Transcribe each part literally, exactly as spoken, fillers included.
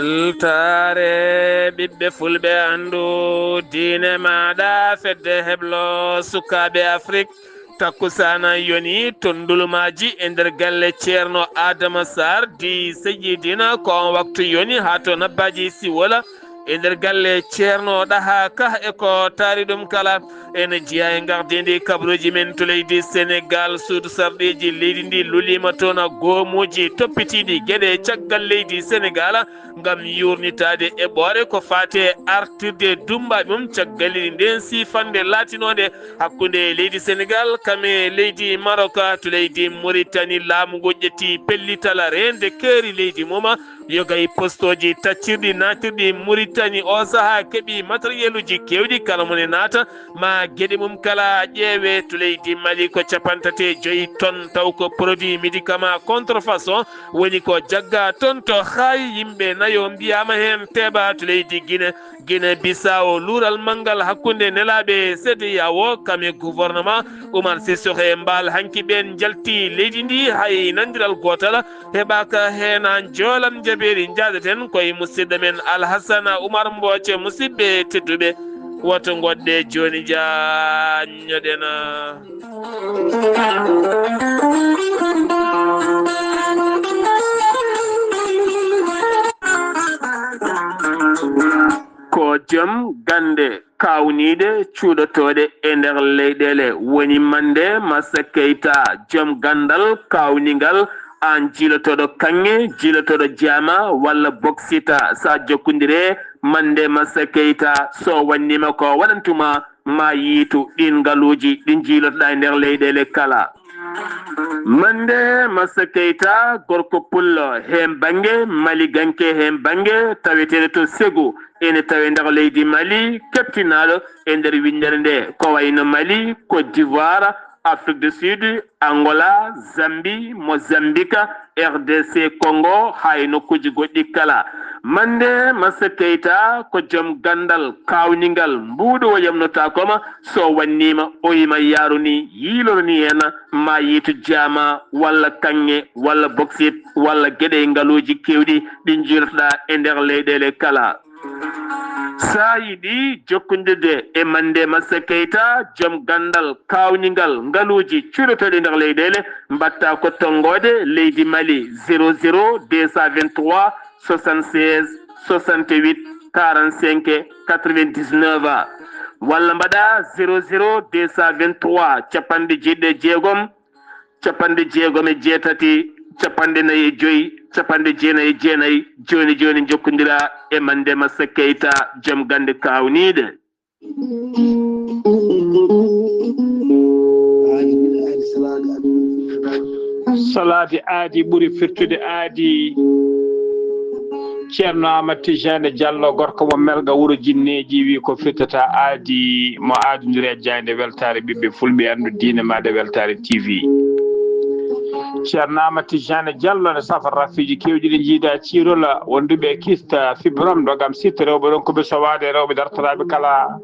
Weltaare ɓiɓɓe fulɓe, anndu diine maaɗa, fedde heblo sukaaɓe Afrik. Takkusaana yoni ton ndulumaaji e nder galle Ceerno Adama Sarr di Seyyidina, ko on waktu yoni haa to Nabbaaji Siwola e nder galle Ceerno Ɗaha Kah e ko taari ɗum kala. Ene jeyaa e gardeendi kabaruuji men to leydi Senegaal, suudu sarɗiiji leydi ndi luliima toon goomuuji toppitiiɗi geɗe caggal leydi Senegaal ngam yuurnitaade eɓɓoore ko faati e artirde dummbaaɓe mum caggal leydi nden siifannde laatinoonde hakkunde leydi Senegaal kam e leydi Marok. To leydi Muritani, laamu ngu ƴetti pellital reende keeri leydi mum. Yoga e postooji taccirɗi naatirɗi Muritani oo sahaa keɓi materieluuji keewɗi, kala mo ne naata ma geɗe mum kala ƴeewe. To leydi Mali ko capanɗe tati e joy ton, taw ko produit médicament contrefaçon woni ko jagga ton, to haayi yimɓe nayo mbiyaama heen teeɓa. To leydi Gine, Gine Bisawo, luural manngal hakkunde nelaaɓe C D E A O kam e gouvernement Umar Sissoco e Mbaal hanki ɓeen njalti leydi ndi, hay nandiral gootal heɓaaka heen. Aan joolam jabeeri, njaadaten koye musidɗo men Alhasana Umar Mbooce. Musidɓe tedduɓe, woto ngoɗɗe jooni, jaañoɗen. Ko joom gannde kaawniiɗe cuuɗotooɗe e nder leyɗeele woni Mande Massa Keita, joom ganndal kaawningal, aan jiilotooɗo kaŋŋe, jiilotooɗo jaama walla boksita. So a jokkondire Mande Massa Keita, so wannima ko waɗantuma, ma yiitu ɗin ngaluuji ɗi jiilotoɗaa e nder leyɗeele kala. Mande Massa Keita, gorko pullo heen bannge, maliganke heen bannge, taweteeɗo to Segu, ene tawee nder leydi Mali, keptinaaɗo e nder winndere nde, ko wayno Mali, Côte d'Ivoire, Afrique du Sud, Angola, Zambie, Mozambique, R D C Congo, haa e nokkuuji goɗɗi kala. Mande Massa Keita ko joom ganndal kaawningal, mbuuɗo o yamnotaako ma, so wannima o yima yaaruni, yiiloroni heen, ma yiitu jaama walla kaŋŋe walla boksit walla geɗe e ngaluuji keewɗi ɗi jiilotoɗaa e nder leyɗeele kala. So a yiɗi jokkondirde e Mande Massa Keita, joom ganndal kaawningal ngaluuji cuuɗotooɗi nder leyɗeele, mbaɗta ko tonngoode leydi Mali, zéro zéro deux cent vingt-trois soixante-seize soixante-huit quarante-cinq quatre-vingt-dix-neuf, walla mbaɗa zéro zéro deux cent vingt-trois capanɗe jeeɗiɗi e jeegom, capanɗe jeegom e jeetati, capanɗe nayi e joy, capanɗe jeenayi e jeenayi. Jooni jooni, njokkondira e Mande Massa Keita, joom gannde kaawniiɗe. Salaade aadi ɓuri firtude aadi. Ceerno Aamadu Tijaani Jallo, gorko mo Melga, wuro Jinneeji, wi ko firtata aadi, mo aadondiri e jaaynde weltaare ɓiɓɓe fulɓe, anndu diine maaɗa weltaare T V. Ceerno Aamadu Tijaani Jallo ne safara rafiiji keewɗi ɗi njiida ciirola, wonduɓe e kista, fibrom, dogam sitta, rewɓe ronkuɓe sowaade, rewɓe dartoraaɓe kala.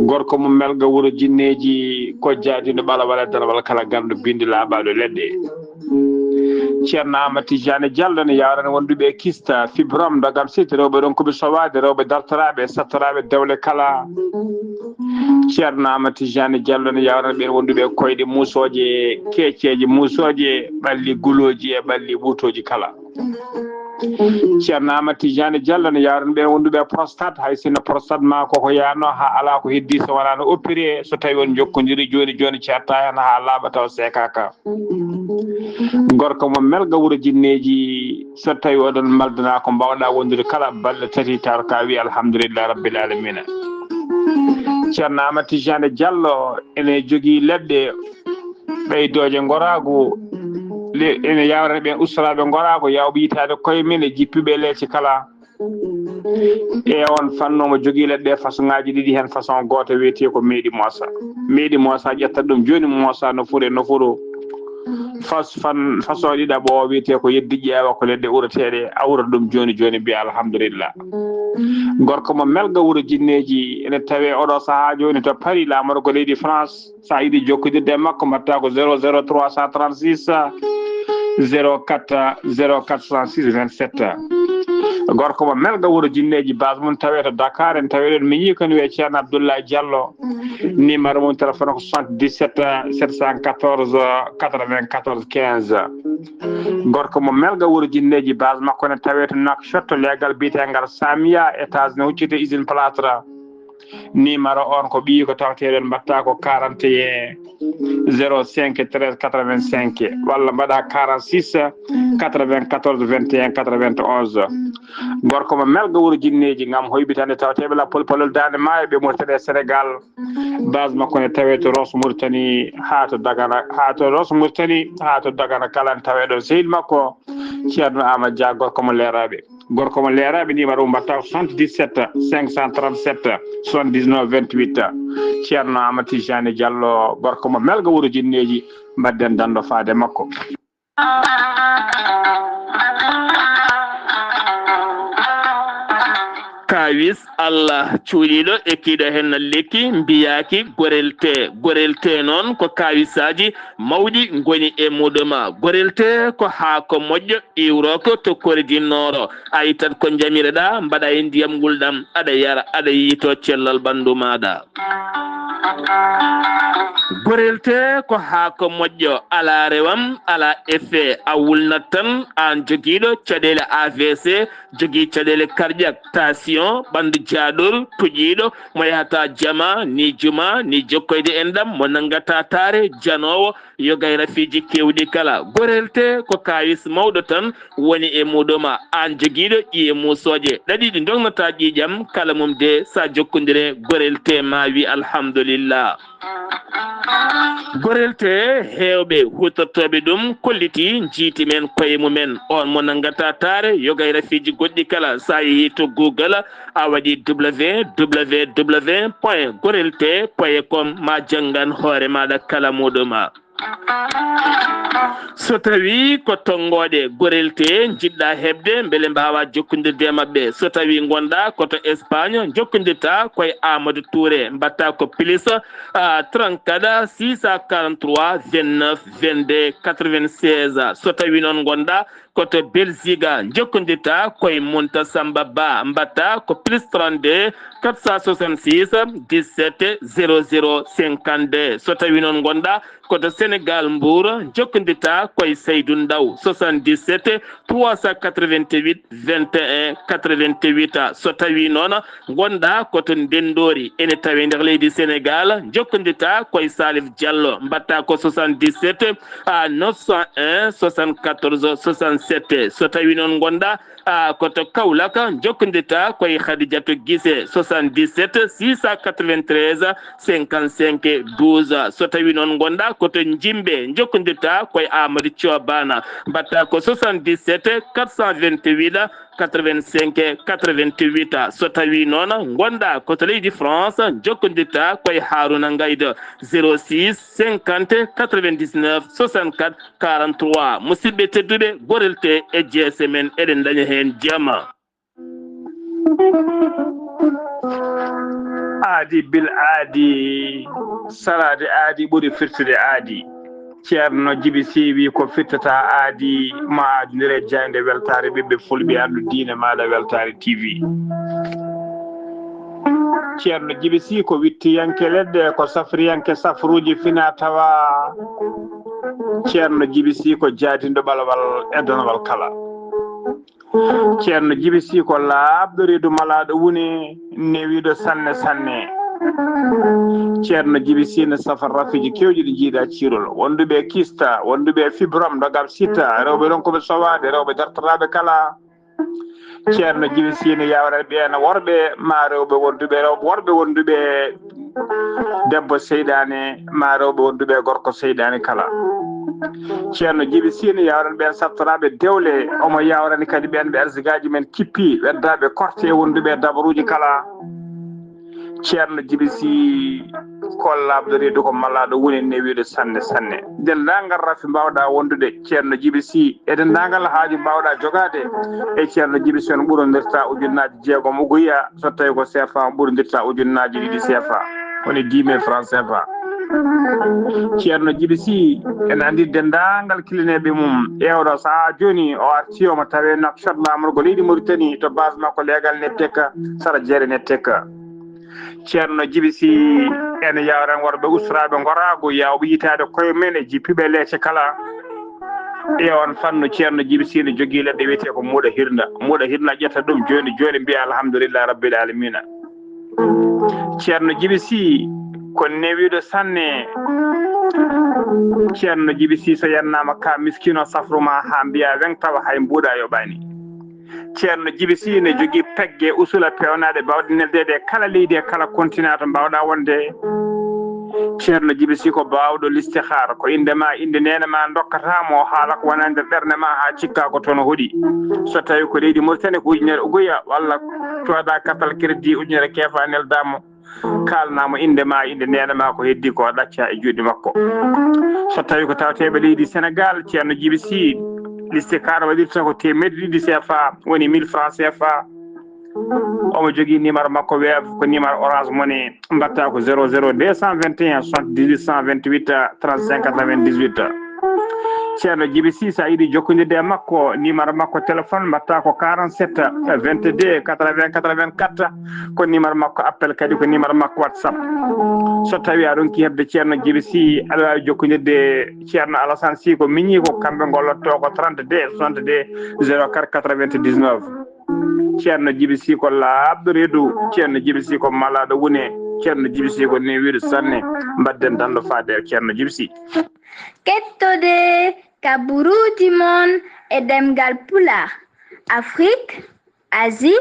Gorko mo Melga, wuro Jinneeji, ko jaadiino ɓalawal e darawal kala ganndo binndi laaɓaaɗo leɗɗe. Ceerno Aamadu Tijaani Jallo ne yawrana wonduɓe e kista, fibrom, dogam sitta, rewɓe ronkuɓe sowaade, rewɓe dartoraaɓe, sattoraaɓe dewle kala. Ceerno Aamadu Tijaani Jallo ne yawrana ɓeen wonduɓe e koyɗe muusooje, keeceeje muusooje, ɓalli gulooji e ɓalli ɓuutooji kala. Ceerno Aamadu Tijaani Jallo ne yawrana ɓeen wonduɓe e prostate, hay sinno prostate ma koko yaano haa alaa ko heddi so wonaa no opéré, so tawi on jokkondiri jooni jooni, ceerta heen haa laaɓa taw seekaaka. Gorko mo Melga, wuro Jinneeji, so tawi oɗon maldana ko mbawɗa wondude kala balɗe tati, tawata ka wi alhamdulillahi rabbil alamina. Ceerno Aamadu Tijaani Jallo ene jogii leɗɗe ɓeydooje ngoraagu, le-, ene yawrana ɓeen ustoraaɓe ngoraagu, yawɓe yitaade koye mum e jippiiɓe e leece kala. E on fannu omo jogii leɗɗe façon ŋaaji ɗiɗi, heen façon gooto wiyetee ko meeɗi moosa. Meeɗi moosa, ƴetta ɗum jooni moosa nofuru e nofuru. Fas-, fan-, façon ɗiɗaɓo o wiyetee ko yeddi ƴeewa, ko leɗɗe ureteeɗe, a urata ɗum jooni jooni, mbiya alhamdulillah. Gorko mo Melga, wuro Jinneeji, ene tawee oɗo sahaa jooni to Paris, laamorgo leydi France. So a yiɗi jokkondirde e makko, mbaɗta ko zéro zéro trois cent trente-six zéro quatre, zéro quatre soixante-six vingt-sept. Gorko mo Melga wuro Jinneeji, base mum tawee to Dakar. En tawii ɗon miñi ko ne wiyee Ceerno Abdoulaye Diallo. Numéro mum téléphone ko soixante-dix-sept sept cent quatorze quatre-vingt-quatorze quinze. Gorko mo Melga wuro Jinneeji, base makko ne tawee to Nouakchott, leegal biyeteengal Samia, étage ne hucciti usine plâtre. Numéro on ko ɓiyi ko tawteeɗon, mbaɗta ko quarante et un zéro cinq treize quatre-vingt-cinq, walla mbaɗa quarante-six quatre-vingt-quatorze vingt et un quatre-vingt-onze. Gorko mo Melga wuro Jinneeji, ngam hoybitande tawteeɓe lappol palol Daande Maayo, ɓe Mauritanie e Sénégal. Base makko ne tawee to Rosso Mauritanie, haa to Dagana, haa to Rosso Mauritanie, haa to Dagana kala ne tawee ɗon. Sehil makko Ceerno Amadou Dia, gorko mo Leeraaɓe. Gorko mo Leeraaɓe, numéro mum mbaɗta ko soixante-dix-sept cinq cent trente-sept soixante-dix-neuf vingt-huit. Ceerno Amadou Tijani Diallo, gorko mo Melga wuro Jinneeji, mbaɗden dando faade makko. Kaawis Allah cuuɗiiɗo e kiiɗo heen lekki mbiyaaki gorelte. Gorelte noon ko kaawisaaji mawɗi ngoni e muɗum. Gorelte ko haako moƴƴo iwrooko to kori dinnooro. A ittat ko njamireɗaa, mbaɗa e ndiyam ngulɗam, aɗa yara, aɗa yiytoo cellal ɓanndu maaɗa. Gorelte ko haako moƴƴo, alaa rewam, alaa effet, a wulnat tan, aan jogiiɗo caɗeele A V C, jogii caɗeele cardiaque, tension, ɓanndu jaaɗoru, toƴiiɗo, mo yahata jama, ni juma, ni jokkoyde enɗam, mo nanngata taare, janoowo, yoga e rafiiji keewɗi kala. Gorelte ko kaawis mawɗo tan woni e muɗum. Aan jogiiɗo ƴiye muusooje ɗaɗi ɗi ndognataa ƴiiƴam, kala mum de, sa jokkondire Gorelte, ma wi alhamdulillah. Gorelte, heewɓe huutortooɓe ɗum kolliti, njiiti men koye mumen. On mo nanngata taare, yoga e rafiiji goɗɗi kala, sa yehi to Google, a waɗi w w w point gorelte point com, ma janngan hoore maaɗa kala muɗum. So tawii ko tonngooɗe Gorelte njiɗɗa heɓde, mbele mbaawaa jokkondirde e maɓɓe. So tawii ngonɗaa ko to Espagne, njokkondirtaa koye Amadou Touré, mbaɗta ko plus, ah, trente-quatre six cent quarante-trois vingt-neuf vingt-deux quatre-vingt-seize. So tawii noon ngonɗaa ko to Belgique, njokkondirtaa koye Munta Samba Ba, mbaɗta ko plus trente-deux quatre cent soixante-six dix-sept zéro zéro cinquante-deux. So tawii noon ngonɗaa ko to Sénégal, Mbour, njokkondirtaa koye Seydou Ndaw, soixante-dix-sept trois cent quatre-vingt-huit vingt et un quatre-vingt-huit. So tawii noon ngonɗaa ko to Ndenndoori, ene tawee nder leydi Sénégal, njokkondirtaa koye Salif Diallo, mbaɗta ko soixante-dix-sept à neuf cent un soixante-quatorze soixante-sept. So tawii noon ngonɗaa, ah, ko to Kaolack, njokkondirtaa koye Khadidiatou Guissé, soixante-dix-sept six cent quatre-vingt-treize cinquante-cinq douze. So tawii noon ngonɗaa ko to Njimbe, njokkondirtaa koye Amadou Thio Bana, mbaɗta ko soixante-dix-sept quatre cent vingt-huit quatre-vingt-cinq quatre-vingt-huit. So tawii noon ngonɗaa ko to leydi France, njokkondirtaa koye Harouna Ngaydo, zéro six cinquante quatre-vingt-dix-neuf soixante-quatre quarante-trois. Musidɓe tedduɓe, Gorelte e G S M en, eɗen ndaña heen jam. Aadi bil aadi, salaade aadi ɓuri firtude aadi. Ceerno Jibi Sy wi ko firtata aadi, ma aadindire jaaynde weltaare ɓiɓɓe fulɓe, anndu diine maaɗa weltaare T V. Ceerno Jibi Sy ko wittiyanke leɗɗe, ko safriyanke safruuji fina tawa. Ceerno Jibi Sy ko jaadinɗo ɓalawal e donowal kala. Ceerno Jibi Sy ko laaɓɗo reedu malaaɗo wune, newiiɗo sanne sanne. Ceerno Jibi Sy ne safa rafiiji keewɗi ɗi njiiɗa ciirol. Wonduɓe kista, wonduɓe fibrom, ndogam sita, rewɓe ronkuɓe sowaade, rewɓe dartanaaɓe kala. Ceerno Jibi Sy ne yawra ɓeen worɓe, ma rewɓe wonduɓe, rewɓe worɓe wonduɓe debbo seyɗaane, ma rewɓe wonduɓe gorko seyɗaane kala. Ceerno Jibi Sy ne yawran ɓeen sattoraaɓe dewle, omo yawrani kadi ɓeen ɓe arsigaaji men kippi, weddaaɓe korte e wonduɓe dabaruuji kala. Ceerno Jibi Sy ko laaɓɗo reedu, ko malaaɗo wune, newiiɗo sanne sanne. Denndaangal rafi mbaawɗaa wondude Ceerno Jibi Sy, e denndaangal haaju mbaawɗaa jogaade e Ceerno Jibi Sy, on ɓurondirta ujunnaaji jeegom uguya, so tawii ko seefa, on ɓurondirta ujunnaaji ɗiɗi seefa, woni dix mille francs seefa. Ceerno Jibi Sy, ene anndi denndaangal kilineeɓe mum. E oɗo sahaa jooni, o artii, omo tawee Nouakchott, laamorgo leydi Mauritanie, to base makko leegal Nettek, sara jeere Nettek. Ceerno Jibi Sy, ene yawren worɓe usturaaɓe ngoraagu, yawɓe yitaade koye men e jippiiɓe leece kala. E on fannu, Ceerno Jibi Sy ne jogii leɗɗe wiyetee ko muuɗa hirnda. Muuɗa hirnda ƴetta ɗum jooni jooni, mbiya alhamdulillahi rabbil alamina. Ceerno Jibi Sy ko newiiɗo sanne. Ceerno Jibi Sy, so yannaama ka miskino safru ma haa mbiya weŋ, tawa hay mbuuɗa yoɓaani. Ceerno Jibi Sy ne jogii pegge usula peewnaaɗe baawɗe neldeede e kala leydi e kala continent to mbaawɗa wonde. Ceerno Jibi Sy ko baawɗo listihaara, ko innde ma, innde neene ma ndokkata mo, haala ko wona nder ɓernde ma haa cikka ko toon o hoɗi. So tawi ko leydi Mauritanie ko ujunere uguya walla cooda carte crédit ujunere keefa nelda mo. Kaalnaa mo innde ma, innde neene ma, ko heddi ko ɗacca e juuɗe makko. So tawi ko tawateeɓe leydi Sénégal, Ceerno Jibi Sy, listihaara waɗirta ko teemedde ɗiɗi C F A, woni mille francs C F A. Omo jogii numéro makko Wave, ko numéro Orange Money, mbaɗta ko zéro zéro deux cent vingt et un soixante-dix-huit cent vingt-huit trente-cinq quatre-vingt-dix-huit. Ceerno Jibi Sy, so a yiɗi jokkondirde e makko, numéro makko téléphone mbaɗta ko quarante-sept vingt-deux quatre-vingts quatre-vingt-quatre, ko numéro makko appel, kadi ko numéro makko WhatsApp. So tawi a ronki heɓde Ceerno Jibi Sy, aɗa waawi jokkondirde Ceerno Alassane Sy, ko miñi ko kamɓe ngollotto ko trente-deux soixante-deux zéro quatre quatre-vingt-dix-neuf. Ceerno Jibi Sy ko laaɓɗo reedu, Ceerno Jibi Sy ko malaaɗo wune, Ceerno Jibi Sy ko newiiɗo sanne. Mbaɗden danndo faade e Ceerno Jibi Sy. Kettode ka buruuji mon e ɗemngal Pulaar, Afrique, Asie,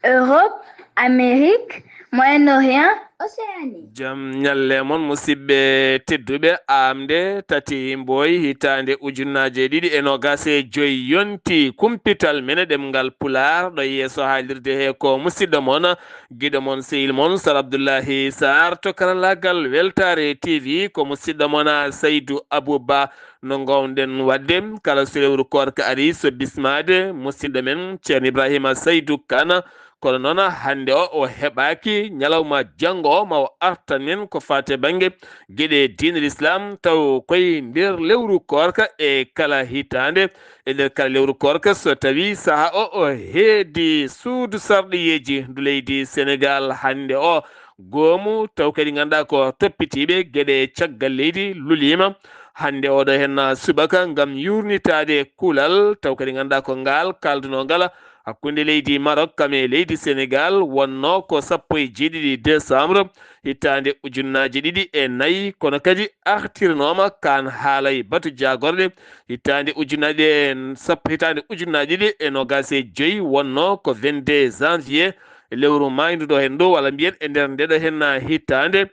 Europe, Amérique, Moyen-Orient, Océanie. Jam ñalle mon, musidɓe tedduɓe. Aamde tati Mboy, hitaande ujunnaaje ɗiɗi e noogaas e joy yonti. Kumpital men e ɗemngal Pulaar ɗo yeeso haalirde he ko musidɗo mon, giɗo mon, sehil mon, Sar Abdullahi Sarr. To karallaagal Weltaare T V, ko musidɗo mon, Saydu Abou Ba. No ngoowɗen waɗde, kala so lewru koorka ari, so bismaade, musidɗo men Ceerno Ibrahima Saydu Kan. Kono noon, hannde o, o heɓaaki. Ñalawma janngo o, ma o artan en ko faati e bannge geɗe diine Lislaam, taw koye nder lewru koorka e kala hitaande, e nder kala lewru koorka, so tawi sahaa o, o heedi suudu sarɗiyeeji ndu leydi Senegaal hannde o. Goomu, taw kadi ngannduɗaa ko toppitiiɓe geɗe caggal leydi luliima hannde oɗo henna subaka ngam yuurnitaade kulal, taw kadi ngannduɗaa ko ngaal kaaldunoo ngal hakkunde leydi Maroc kam e leydi Senegaal wonnoo ko sappo e jeeɗiɗi décembre hitaande ujunnaaje ɗiɗi e nayi, kono kadi artirnooma kaan haalay batu jaagorɗe hitaande ujunnaaje ɗiɗi e sappo, hitaande ujunnaaje ɗiɗi e noogaas e joy wonnoo ko vingt-deux janvier. E lewru maayndu ɗo hen ɗo, walla mbiyen e nder ndeɗo hen hitaande.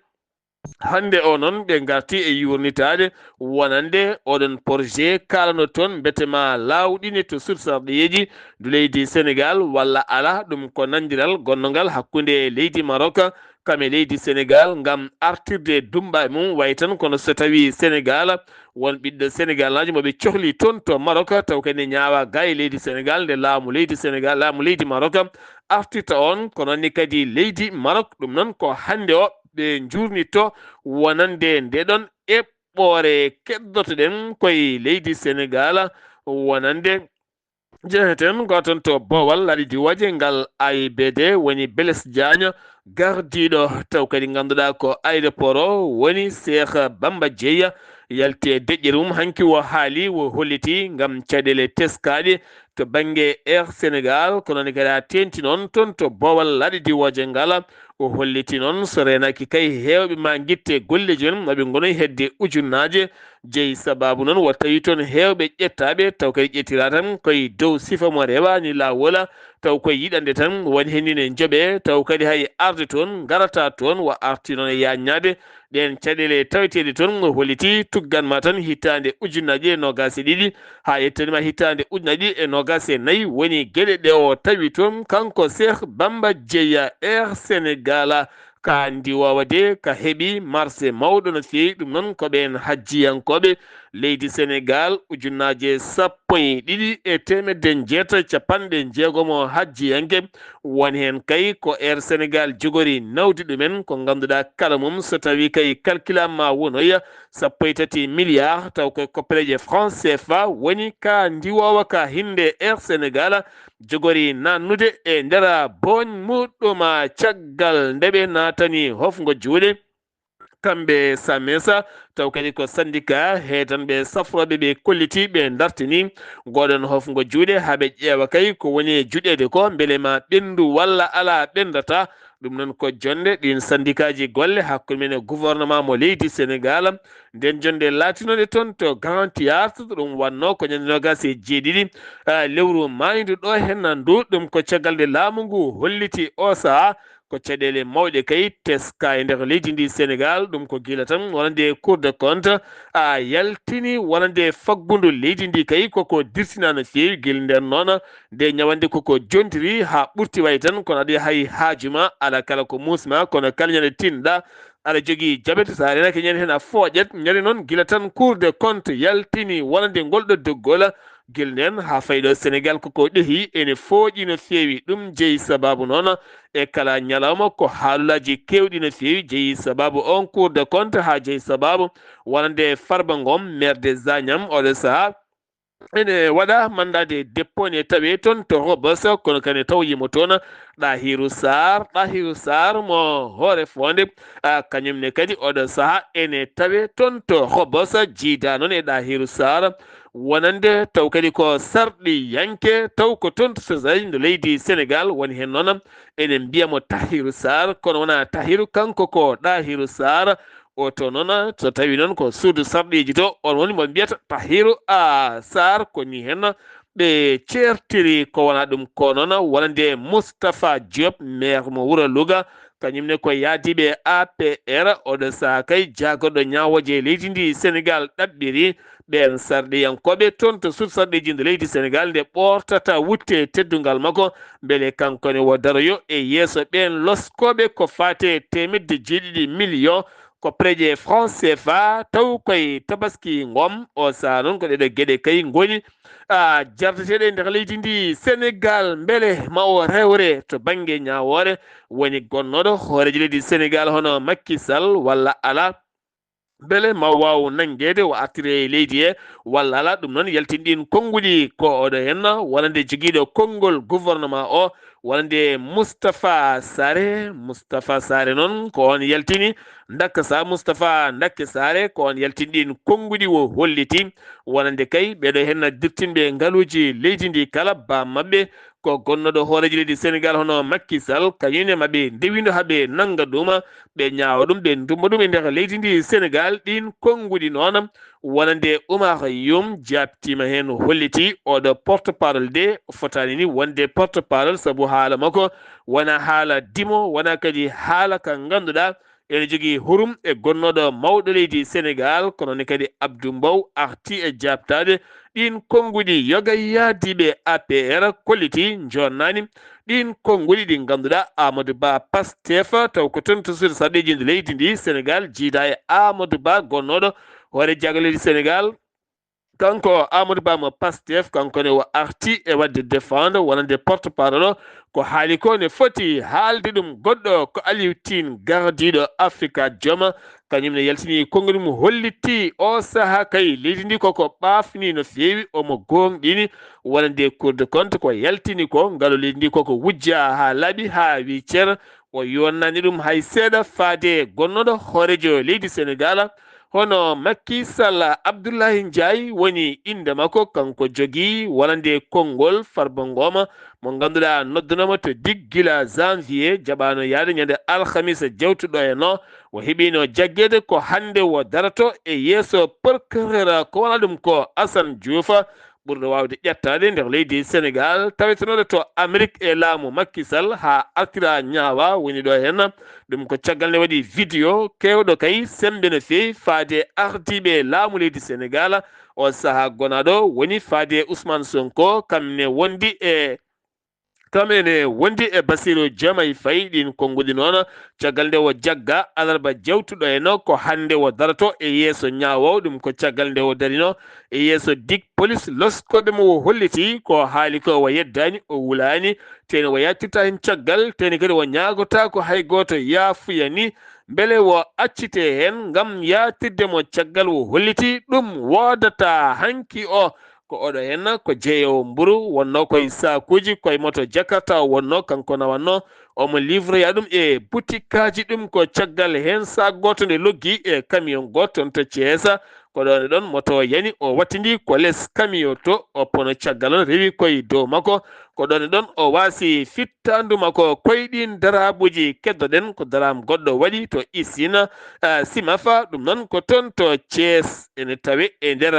Hannde o noon, ɓe ngarti e yuurnitaade wonande oɗon projet kaalano toon, mbete ma laawɗini to suudu sarɗiyeeji ndu leydi Senegaal walla alaa. Ɗum ko nanndiral gonnongal hakkunde leydi Maroc kam e leydi Senegaal ngam artirde dummbaaɓe mum, wayi tan kono so tawii Senegaal won ɓiɗɗo Senegaalnaajo mo ɓe cohli toon to Maroc, taw kadi ne ñaawaa gaa e leydi Senegaal, nde laamu leydi Senegaal, laamu leydi Maroc artirta on, ko noon ne kadi leydi Maroc. Ɗum noon ko hannde o ɓe njuurnitto wonande nde ɗon eɓɓoore keddoto-ɗen koye leydi Senegaal, wonande Jeheten ko toon to Boowal, laaɗe diwooje ngal A I B D, woni Blaise Diagne, gardiiɗo taw kadi ngannduɗaa ko aéroport o, woni Cheikh Bamba Dièye, yalti e deƴƴere mum hanki, o haali, o holliti ngam caɗeele teskaaɗe to bannge Air Sénégal, ko noon kadi haa teeŋti noon toon to Boowal, laaɗe diwooje ngal. O holliti noon, so reenaaki kay, heewɓe maa ngitte golleeji mum, maɓe ngonoy hedde ujunnaaje jeyi. Sabaabu noon, wo tawi toon heewɓe ƴettaaɓe, taw kadi ƴettiraa tan koye dow sifa mo rewaani laawol, taw koye yiɗande tan, woni heen ne njoɓee, taw kadi hay arde toon, ngarataa toon, wa arti noon e yaaññaade ɗeen caɗeele taweteeɗe toon. O holliti tuggan ma tan hitaande ujunnaaje e noogaas e ɗiɗi, haa yettani ma hitaande ujunnaaje ɗiɗi e noogaas e nayi, woni geɗe ɗe o tawi toon, kanko Cheikh Bamba Dièye, Air Sénégal. Ka ndiwoowa de, ka heɓi marché mawɗo no feewi. Ɗum noon ko ɓeen hajjiyankooɓe leydi Senegaal, ujunnaaje sappo e ɗiɗi e teemedde njeetato e capanɗe jeegom o hajjiyanke, Won heen kay ko Air Sénégal jogori nawdi ɗumen, ko ngannduɗaa kala mum so tawii kay calculaama ma wonoya sappo e tati milliards, taw koye koppereeje franc C F A woni ka ndiwoowa ka hinnde Air Sénégal jogori naannude e nder booñ muɗum caggal nde ɓe naatani hofngo juuɗe. Kamɓe Samesa, taw kadi ko syndicat heedanɓe safrooɓe ɓe kolliti ɓe dartini ngoɗon hofngo juuɗe haa ɓe ƴeewa kay ko woni e juɗeede ko, mbele ma ɓenndu walla alaa ɓenndata. Ɗum noon ko jonnde ɗiin syndicat ji golle hakkunde men e gouvernement mo leydi Sénégal. Nden jonnde laatinode toon to Grand Théâtre, ɗum wannoo ko ñande noogaas e jeeɗiɗi, ah, lewru maayndu ɗo henna ndu. Ɗum ko caggal nde laamu ngu holliti o sahaa ko caɗeele mawɗe kay teska e nder leydi ndi Sénégal. Ɗum ko gila tan wonande Cour des comptes a yaltini wonande faggundu leydi ndi kay koko dirtina no feewi. Gila nden noon nde ñawande koko jontiri haa ɓurti way tan, kono aɗa hay haaju ma, alaa kala ko muusma, kono kala ñande tinɗa aɗa jogii jabet, so a reenaaki ñande heen a fooƴat. Ñande noon gila tan Cour des comptes yaltini wonande ngol ɗo doggol, gila nden haa fayi ɗo Sénégal koko ɗehi ene fooƴi no feewi. Ɗum jeyi sabaabu noon e kala ñalawma ko haalulaaji keewɗi no feewi jeyi sabaabu on Cour des comptes, haa jeyi sabaabu wonande Farba Ngom, maire des Agnam, oɗo sahaa ene waɗa mandat de dépôt ne tawe toon to Rebeuss, kono kadi taw yimo toon Ɗahiru Sarr. Ɗahiru Sarr mo Hoore Fonde, a, kañum ne kadi oɗo sahaa ene tawe toon to Rebeuss, jiida noon e Ɗahiru Sarr wonande taw kadi ko sarɗiyanke, taw ko toon to Sosai ndo leydi Sénégal woni heen noon. Ene mbiya mo Tahiru Sarr, kono wonaa Tahiru, kanko ko Ɗahiru Sarr. O to noon, so tawi noon ko suudu sarɗiiji to, on woni mo mbiyata Tahiru, a, Sarr, ko ni heen ɓe ceertiri. Ko wonaa ɗum ko noon wonande Moustapha Diop, maire mo wuro Louga, kañum ne ko yaadiiɓe A P R, oɗo sahaa kay jaagorɗo ñaawooje leydi ndi Sénégal ɗaɓɓiri ɓeen sarɗiyankooɓe toon to suudu sarɗiiji ndu leydi Sénégal nde ɓoortata wutte teddungal makko, mbele kanko ne wo daroyo e yeeso ɓeen loskooɓe ko faate teemedde jeeɗiɗi million ko preje franc C F A, taw koye tabaski ngom. O sahaa noon ko ɗeɗo geɗe kay ngoni, a, jardeteeɗe e nder leydi ndi Sénégal, mbele ma o rewre to bannge ñaawoore woni gonnooɗo hooreejo leydi Sénégal hono Macky Sall walla alaa, mbele ma waaw nanngeede o artire e leydi he walla alaa. Ɗum noon yaltin ɗiin konnguɗi ko oɗo heen wonande jogiiɗo konngol gouvernement o, wonande Moustapha Sarré. Moustapha Sarré noon ko on yaltini Ndakasa, Moustapha Ndake Sarré ko on yaltin ɗiin konnguɗi o holliti wonande kay ɓeɗo heen dirtinɓe ngaluuji leydi ndi kala, ba maɓɓe ko gonnooɗo hooreejo leydi Sénégal hono Macky Sall, kañum ne maɓe ndewindo haa ɓe nannga ɗum, ɓe ñaawa ɗum, ɓe ndumba ɗum e nder leydi ndi Sénégal. Ɗiin konnguɗi noon wonande Oumar Youm jaabtiima heen, holliti oɗo porte-parole de fotaani ni wonde porte-parole, sabu haala makko wona haala dimo, wona kadi haala ka ngannduɗaa ene jogii hurum e gonnooɗo mawɗo leydi Sénégal, kono ne kadi Abdou Mbow arti e jaabtaade ɗiin konnguɗi. Yoga yaadiiɓe A P R kolliti joonnaani ɗiin konnguɗi ɗi ngannduɗaa Amadou Ba Pastef, taw ko toon to suudu sarɗiiji ndu leydi ndi Sénégal jiida e Amadou Ba gonnooɗo hoore jaago leydi Sénégal. Kanko Amadou Ba mo Pastef, kanko ne o arti e waɗde défendre wonande porte-parole o. Ko haali ko ne foti haalde ɗum goɗɗo ko Aliou Tine, gardiiɗo Africa Joma, kañum ne yaltini konnguɗi mum, holliti o sahaa kay leydi ndi koko ɓaafni no feewi, omo goongɗini wonande Cour des comptes ko yaltini ko, ngalu leydi ndi koko wujja haa laaɓi, haa wi cer. O yonnani ɗum hay seeɗa faade gonnooɗo hooreejo leydi Sénégal, hono Macky Sall. Abdoulaye Ndiaye woni innde makko, kanko jogii wonande konngol Farba Ngoma mo ngannduɗaa noddunoma to Digue gila janvier, jaɓaano yahde ñande alhamisa jewtuɗo e no o heɓino jaggeede ko hannde o darato e yeeso procureur, ko wona ɗum ko Assane Diouf, ɓurɗo waawde ƴettaade nder leydi Sénégal, tawetenooɗo to Amérique e laamu Macky Sall, haa artira ñaawa woni ɗo heen. Ɗum ko caggal nde waɗi vidéo keewɗo kay semmbe no feewi faade ardiiɓe laamu leydi Sénégal. O sahaa gonaaɗo woni faade Ousmane Sonko, kam ne wondi e Kam ene wondi e Basiru Jomay Fay. Ɗin konnguɗi noon, caggal nde o jagga alarba jawtuɗo en, ko hannde o daroto e yeeso ñaawo. Ɗum ko caggal nde o darino e yeeso dik polis. Loskooɓe mo o holliti ko haali ko o yeddaani, o wulaani, teni o yaccirta heen caggal, teni kadi o ñaagotaako hay gooto yaafuya ni. Mbele o accite heen ngam yaatirde mo caggal o holliti ɗum woodata hanki o. Ko oɗo heen ko jeeyoowo mburu, wonnoo koye saakuuji, koye moto Jakarta o wonnoo, kanko nawannoo. Omo livroya ɗum e butikaaji ɗum ko caggal heen saak gooto nde loggi e camion gooto toon to Thiès. Ko ɗoon e ɗoon moto o yani, o wattindi ko les camion to, o pono caggal on rewi koye dow makko. Ko ɗoon e ɗoon o waasi fittaandu makko. Koye ɗiin daraabuuji keddoɗen ko daraam goɗɗo waɗi to Isina, ah, Simafa, ɗum noon ko toon to Thiès, ene tawe e nder,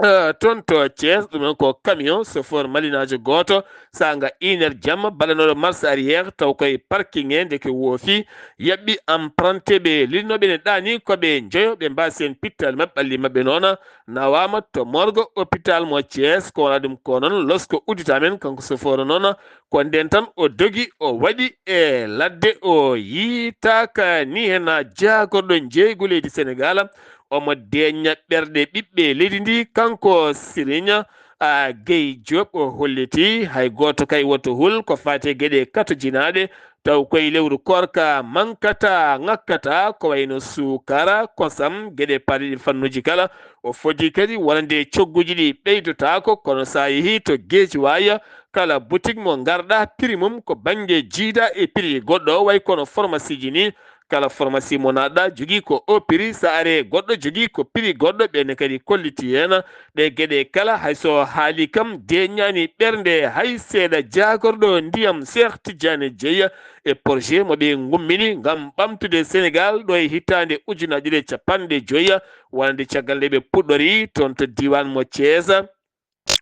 ah, toon to Thiès, ɗum noon ko camion chauffeur malinaajo gooto, saanga une heure jamma, ballanooɗo marche arrière, taw koye parking he, ndeke woofi, yaɓɓi emprunté ɓe lilinooɓe ne ɗaani ko ɓe njoyo, ɓe mbaasi heen pittaali maɓɓe, ɓalli maɓɓe noon, nawaama to morgue hôpital mo Thiès. Ko wonaa ɗum ko noon, losko uddita men, kanko chauffeur noon, ko ndeen tan o dogi, o waɗi e ladde, o yiytaaka ni heen jaagorɗo njeeygu leydi Senegaal. Omo deeña ɓerɗe ɓiɓɓe leydi ndi, kanko Siriñ, a, Gey Joob, o holliti hay gooto kay woto hul ko faati e geɗe katojinaaɗe, taw koye lewru koorka mankata, ŋakkata, ko wayno suukara, kosam, geɗe paariiɗe fannuuji kala. O foti kadi wonande cogguuji ɗi ɓeydotaako, kono so a yehii to Geejiwaay, kala butik mo ngarɗa, prix mum ko bannge jiida e prix goɗɗo, way kono pharmacie ji ni, kala pharmacie mo naatɗa jogii ko o prix, so are goɗɗo jogii ko prix goɗɗo, ɓe ne kadi kolliti heen. Ɗe geɗe kala, hay so haali kam, deeñaani ɓernde hay seeɗa. Jaagorɗo ndiyam Cheikh Tidiane Dieye e projet mo ɓe ngummini ngam ɓamtude Senegaal ɗo e hitaande ujunaaje ɗiɗi e capanɗe joyi, wonande caggal nde ɓe puɗɗori toon to diiwaan mo Thiès,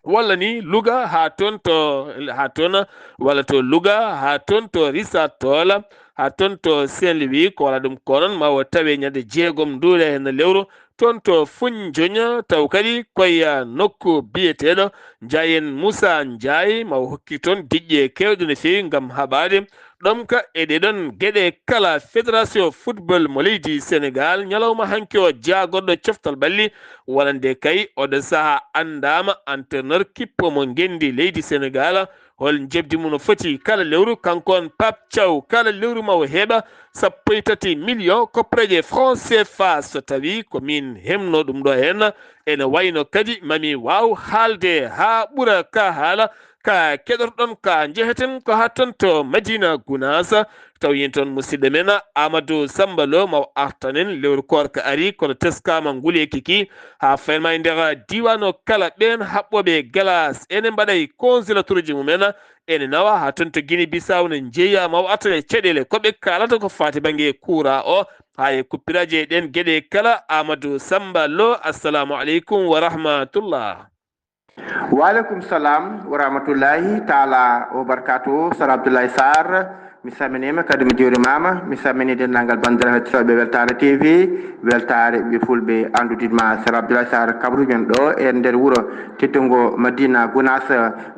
walla ni Louga haa toon to, haa toon, walla to Louga haa toon to Richard Toll, haa toon to Saint-Louis. Ko wala ɗum ko noon, ma o tawe ñande jeegom nduule heen lewru toon to Foundiougne, taw kadi koye nokku biyeteeɗo Ndiayen Moussa Ndiaye, ma o hokki toon diƴƴe keewɗe no feewi ngam haɓaade ɗomka e ɗee ɗoon geɗe kala. Fédération football mo leydi Senegaal, ñalawma hanki o, jaagorɗo coftal ɓalli, wonande kay oɗo sahaa anndaama, entraîneur kippo mo ngenndi leydi Senegaal, hol njoɓdi mum no foti kala lewru? Kanko on Pape Thiaw, kala lewru ma o heɓa sappo e tati million koppareeje franc C F A, so tawii ko miin heɓnoo ɗum ɗo heen. Ene wayno kadi ma mi waaw haalde haa ɓura ka haala ka keɗorɗon, ka njeheten ko haa toon to Madina Gunaas, taw yen toon musidɗo men Amadou Samba Lo, ma o artan en lewru koorka ari, kono teskaama nguleeki ki haa fayma e nder diiwaan o kala. Ɓeen haɓɓooɓe galaas ene mbaɗa e congélateur uji mumen, ene nawa haa toon to Guinée Bissau, ne njeeya ma o artan e caɗeele ko ɓe kaalata ko faati bannge courant o, haa e kuppiraaji e ɗeen geɗe kala. Amadou Samba Lo, assalamu aleykum wa rahmatullah. Waaleykum salam wa rahmatullahi taala wa barakatuhu. Sar Abdoulaye Sarr, mi salminiima kadi mi juurimaama. Mi salmini denndaangal banndiraaɓe heɗotooɓe Weltaare T V, Weltaare ɓiɓɓe fulɓe. Anndude ma Sar Abdoulaye Sarr kabruɗen ɗo e nder wuro teddungo Madina Gunaas,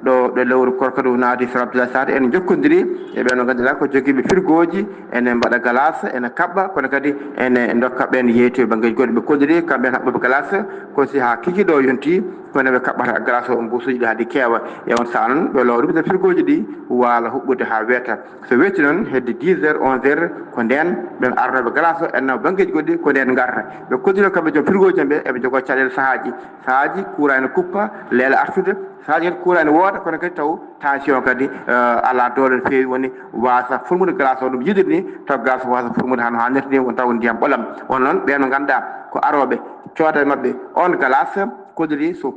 ɗo ɗo lewru koorka ndu naati. Sar Abdoulaye Sarr, en njokkondiri e ɓe no ngannduɗaa ko jogiiɓe firgooji, ene mbaɗa galaas, ene kaɓɓa, kono kadi ene ndokka ɓeen yeeytoy banngeeji goɗɗi. Ɓe kolliri kamɓe en haɓɓooɓe galaas, ko si haa kikiiɗe o yonti, kono ɓe kaɓɓata galaas o mbuusuuji ɗi haa ɗi keewa. E on sahaa noon, ɓe lowri ɓe firgooji ɗi waala huɓɓude haa weeta. So weeti noon, hedde dix heures, onze heures, ko ndeen ɓeen arnooɓe galaas o, en nawa banngeeji goɗɗi, ko ndeen ngarta. Ɓe kolliri kamɓe joom firgooji en ɓe, eɓe njogoo caɗeele sahaaji. Sahaaji courant ene kuppa, leela artude, sahaaji kadi courant ene wooda, kono kadi taw tension kadi, eh, alaa doole no feewi, woni waasa furmude galaas o ɗum yiɗiri ni, taw galaas o waasa furmude haa no haanirta ni, won taw ko ndiyam ɓolam. On noon, ɓeen ɓe ngannduɗaa ko arooɓe cooda e maɓɓe on galaas, kolliri so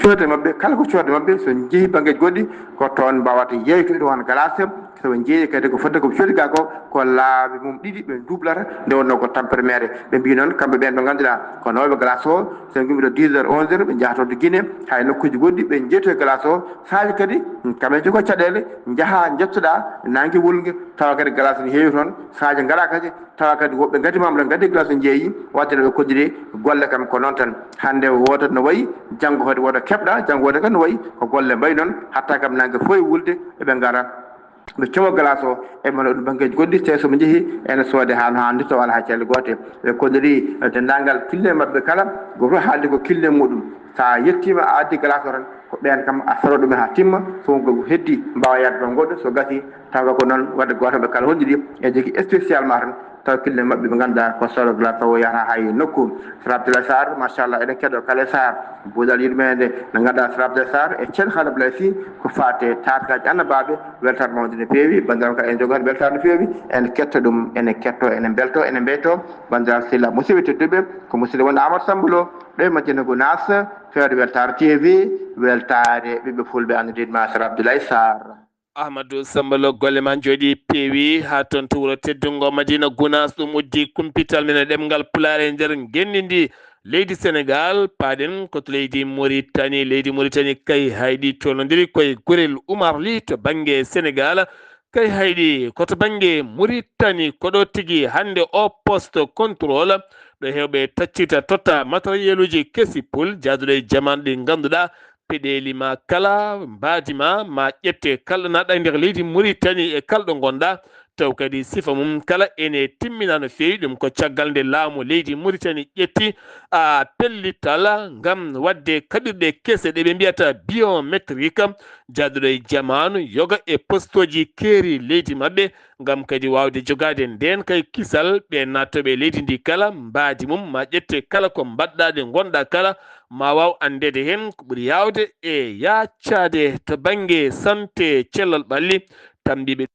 cooda e maɓɓe, kala ko cooda e maɓɓe, so njehii banngeeji goɗɗi, ko toon mbaawata yeeytoyde on galaas. So ɓe njeeyi kadi ko fodde ko ɓe coodi gaa ko, ko laabi mum ɗiɗi ɓe nduublata, nde wonnoo ko tampere meere. Ɓe mbii noon, kamɓe ɓeen ɓe ngannduɗaa ko nawɓe galaas o, so ɓe ngummi ɗo dix heures, onze heures, ɓe njaha toon to Guinée, haa e nokkuuji goɗɗi, ɓe njeytoya galaas o. Sahaaji kadi, kamɓe njogoo caɗeele, njaha njettoɗaa naange wulnge, tawa kadi galaas ne heewi toon, sahaaji ngaraa kadi, tawa kadi woɓɓe ngadimaama ɗo, ngaddi galaas o njeeyi, wadde no ɓe kolliri golle kam ko noon tan. Hannde woodat no wayi Janngo hoɗe woto keɓɗa, janngo woto kadi no wayi ko golle mbayi noon, hatta kam nannge fof e wulde eɓe ngara ɓe coma glace o, eɓe mbaɗa ɗum banngeeji goɗɗi, te so ɓe njehii ene soode haa no haandi tawa alaa hay caɗeele goote. Ɓe kolliri denndaangal kille maɓɓe kala, gooto haaldi ko kille muɗum. So a yettiima a addi glace o tan, ko ɓeen kam a saro ɗum haa timma, so won ko heddi mbaawa yaade toon goɗɗo, so gasii tawa ko noon wadde gooto ɓe kala holliri e jogii spécialement tan taw kille maɓɓe ɓe ngannduɗaa ko solo glace taw o yahata hay nokku. Sara Abdoulaye Sarr, machallah, eɗen keɗo Kale Sarr, buuɗal yurmeende, nde ngannduɗaa Sara Abdoulaye Sarr e ceerno Khaled Abdoulaye Sy ko faate taataaji annabaaɓe, weltaare mawde no feewi, banndiraaɓe kala ene jogo heen weltaare no feewi, ene ketta ɗum, ene ketto, ene mbelto, ene mbeyto, banndiraaɓe sehilaaɓe musidɓe tedduɓe, ko musidɗo wonɗo Amadou Samba Lo, ɗo e Madina Gounass, feewde weltaare T V, weltaare ɓiɓɓe fulɓe anndidiiɗo ma Sara Abdoulaye Sarr. Ahmadou Samba Lo, golle ma njooɗi peewi haa toon to wuro teddungo Madina Gounass, ɗum uddi kumpital men e ɗemngal Pulaar e nder ngenndi ndi leydi Senegaal. Paaɗen ko to leydi Muritani. Leydi Muritani kay hayɗi tolnondiri koye gurel Umar Li to bannge Senegaal. Kay hayɗi ko to bannge Muritani, ko ɗo tigi hannde o poste contrôle ɗo heewɓe taccirta totta matériel uji kesi pul jaaduɗo e jaman ɗi ngannduɗaa peɗeeli ma kala, mbaadi ma, ma ƴette kala naɗɗa e nder leydi Muritani e kala ɗo ngonɗaa, taw kadi sifa mum kala ene timmina no feewi. Ɗum ko caggal nde laamu leydi Muritani ƴetti, a, pellital ngam waɗde kaɓirɗe kese ɗe ɓe mbiyata biométrique, jaaduɗo e jamaanu, yoga e postooji keeri leydi maɓɓe, ngam kadi waawde jogaade ndeen kay kisal ɓe naatooɓe e leydi ndi kala, mbaadi mum ma ƴette kala ko mbaɗɗaa ɗe ngonɗaa kala, ma waaw anndeede heen ko ɓuri yaawde e yaaccaade to bannge sante cellal ɓalli, tammbiiɓe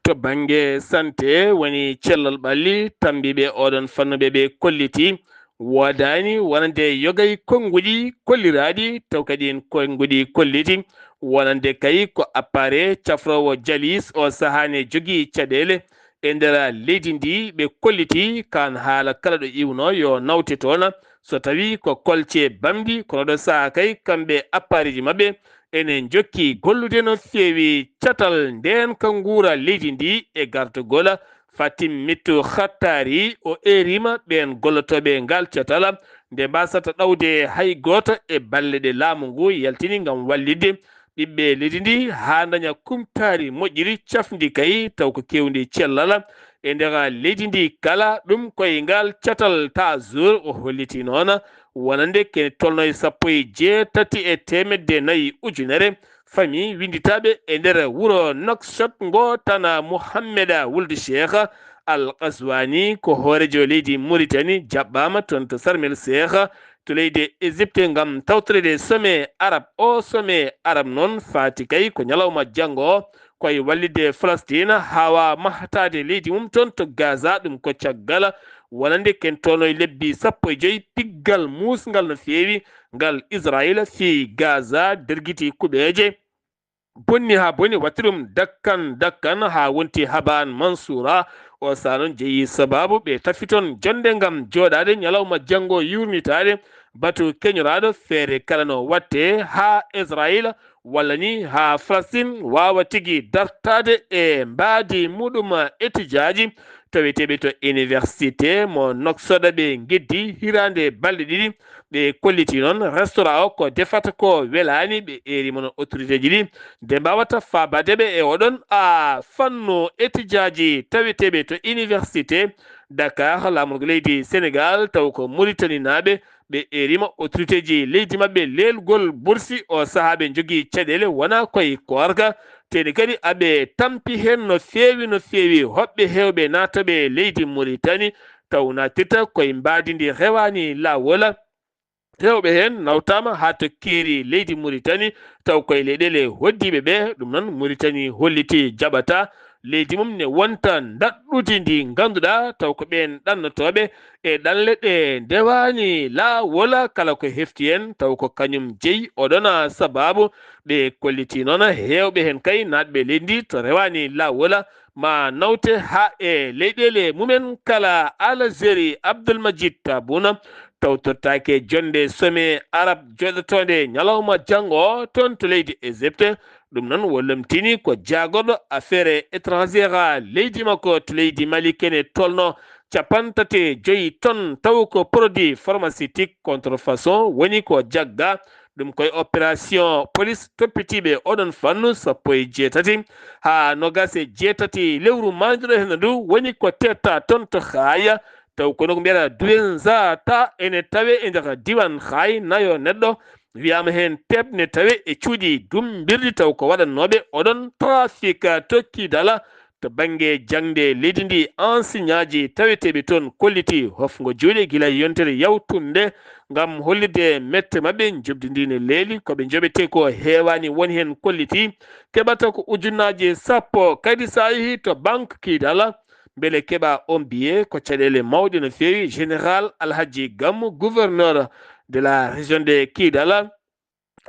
to bannge sante woni cellal ɓalli, tammbiiɓe oɗon fannu ɓe ɓe kolliti, woodaani wonande yogay konnguɗi kolliraaɗi, taw kadi en konnguɗi kolliti, wonande kay ko appareil cafroowo jalis o sahaa ne jogii caɗeele e nder leydi ndi, ɓe kolliti kaan haala kala ɗo iwno yo nawte toon, so tawi ko kolce bamɗi, kono ɗo sahaa kay kamɓe appareil ji maɓɓe ene njokki gollude no feewi catal ndeen ka nguura leydi ndi e gartugol Fatim Mittu Khattari. O eeriima ɓeen gollotooɓe ngal catal nde mbaasata ɗawde hay gooto e balle ɗe laamu ngu yaltini ngam wallitde ɓiɓɓe leydi ndi haa ndaña kumtaari moƴƴiri cafndi kay taw ko keewndi cellal e nder leydi ndi kala. Ɗum koye ngal catal Tazour o holliti noon wonande kene tolno e sappo e jeetati e teemedde nayi ujunere famille winnditaaɓe e nder wuro Nouakchott ngo tana Mouhammeda Wuld Cheikh Al Qaswani ko hooreejo leydi Mauritanie jaɓɓaama toon to Sarmel Cheikh to leydi Égypte ngam tawtoreede sommet arab. O sommet arab noon faati kay ko ñalawma janngo o koye wallitde Falastiin haa waawa mahtaade leydi mum toon to Gaza. Ɗum ko caggal wonande ken toon e lebbi sappo e joy piggal muusngal no feewi ngal Israayila fii Gaza dergiti kuɓeeje bonni haa boni, waɗti ɗum dakkan dakkan haa wonti habaan mansuura. O sahaa noon jeyi sabaabu ɓe tafi toon jonnde ngam jooɗaade ñalawma janngo yuurnitaade batu keñoraaɗo feere kala no waɗte haa Israayila walla ni haa Falastiin waawa tigi dartaade e mbaadi muɗum etijaaji taweteeɓe to iniwersite mo Nouakchott ɓe ngeddi hiraande balɗe ɗiɗi. Ɓe kolliti noon restaurant o ko defata ko welaani, ɓe eeri mo noon autorité ji ɗi nde mbaawata faabaade ɓe e oɗon a fannu etijaaji taweteeɓe to iniwersite Dakar, laamorgo leydi Senegaal, taw ko Muritaninaaɓe. Ɓe eeriima autorité ji leydi maɓɓe leelgol bursi o sahaa ɓe njogii caɗeele wonaa koye koorka, teni kadi aɓe tampi heen no feewi, no feewi hoɓɓe heewɓe naatooɓe leydi Muritani, taw naatirta koye mbaadi ndi rewaani laawol. Heewɓe heen nawtaama haa to keeri leydi Muritani, taw koye leyɗeele hoɗdiiɓe ɓe. Ɗum noon, Muritani holliti jaɓata leydi mum ne wonta ndaɗɗudi ndi ngannduɗaa, taw ko ɓeen ɗannotooɓe e ɗanle ɗe ndewaani laawol, kala ko hefti heen, taw ko kañum jeyi oɗon sabaabu. Ɓe kolliti noon heewɓe heen kay naatɓe leydi ndi to rewaani laawol, ma nawte haa e leyɗeele mumen kala. Algérie, Abdoul Majid Tabouna, tawtortaake jonnde sommet arab joɗotoonde ñalawma janngo o toon to leydi Égypte. Ɗum noon, o lomtini ko jaagorɗo affaire étrangère leydi makko to leydi Mali kene tolno capanɗe tati e joyi ton, taw ko produit pharmaceutique contrefaçon woni ko jagga. Ɗum koye opération police toppitiiɓe oɗon fannu sappo e jeetati haa noogaas e jeetati lewru maayduɗo heen ndu woni ko teetta ton to Haaya. Taw kono ko mbiyata Duwenza ta ene tawe e nder diwan Haay nayo neɗɗo. Wiyaama heen teɓ ne tawe e cuuɗi dumbirɗi taw ko waɗannooɓe oɗon trafic to Kiidala. To bannge jaŋde leydi ndi, ansiñaaji taweteeɓi toon kolliti hofngo juuɗe gila e yontere yawtunde ngam hollitde mette maɓɓe. Njoɓdi ndi ne leeli, ko ɓe njoɓetee ko heewaani, won heen kolliti keɓata ko ujunnaaje sappo. Kadi so a yehii to banque Kiidala, mbele keɓa on billet, ko caɗeele mawɗe no feewi. Général Alhaji Gammu, gouverneur de la région de Kiidala,